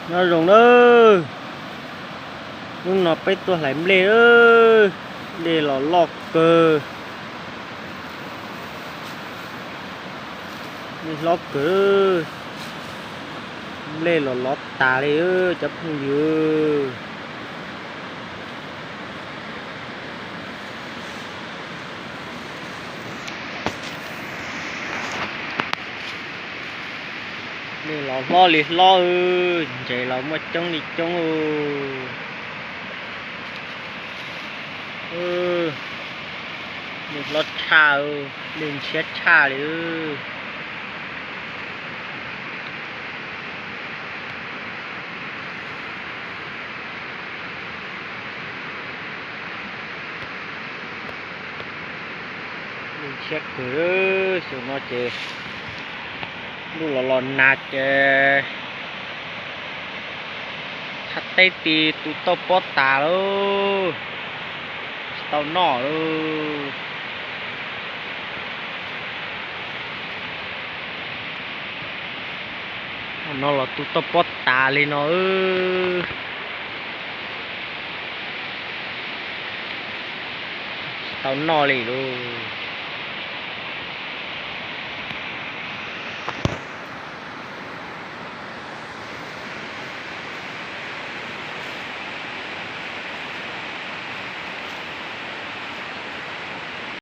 Nyob zoo nawb, hnub no peb tuaj hlais nplej nawb. Nplej los loj kawg, nplej hlob kawg, nplej los lov tas li cov phooj ywg. Nplej los hlob li hlob, ntses los muaj coob li coob. Nplej hlob tshaj, nplej ntshiab tshaj li. Nplej ntshiab kawg, xyoo no ces ntuj los los nag ces thaj teb ti tu tauj pob tas lawm, tsis tau noj lawm. No los tu tauj pob tas li no, tsis tau noj li lauj.